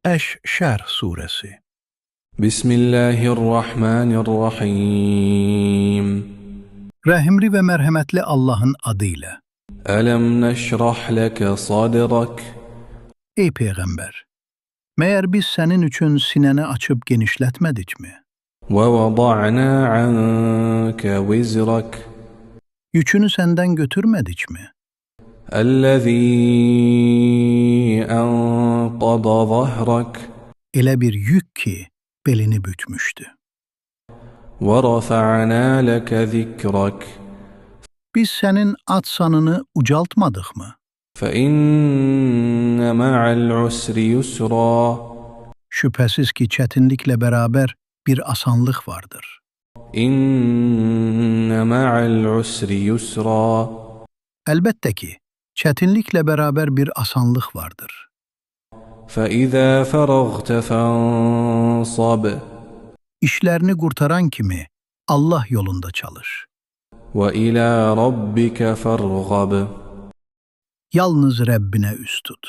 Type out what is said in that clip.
Əş-Şərh surəsi. Bismillahirrahmanirrahim. Rəhimli və mərhəmətli Allahın adı ilə. Ələm nəşrah ləkə sadrak. Ey peyğəmbər, məyər biz sənin üçün sinəni açıb genişlətmədikmi? Və vada'na ankə vizrak. Yükünü səndən götürmədikmi? Əlləzî ənqada zahrak. Elə bir yük ki, belini bükmüşdü. Və rəfa'na ləkə zikrak. Biz sənin ad sanını ucaltmadıqmı? Fəinnə mə'əl usri yusra. Şübhəsiz ki, çətinliklə bərabər bir asanlıq vardır. İnnə mə'əl usri yusra. Əlbəttə ki, çətinliklə bərabər bir asanlıq vardır. Fəizə fərəğtə fənsab. İşlərini qurtaran kimi Allah yolunda çalış. Və ilə rabbikə fərğab. Yalnız Rəbbinə üz tut.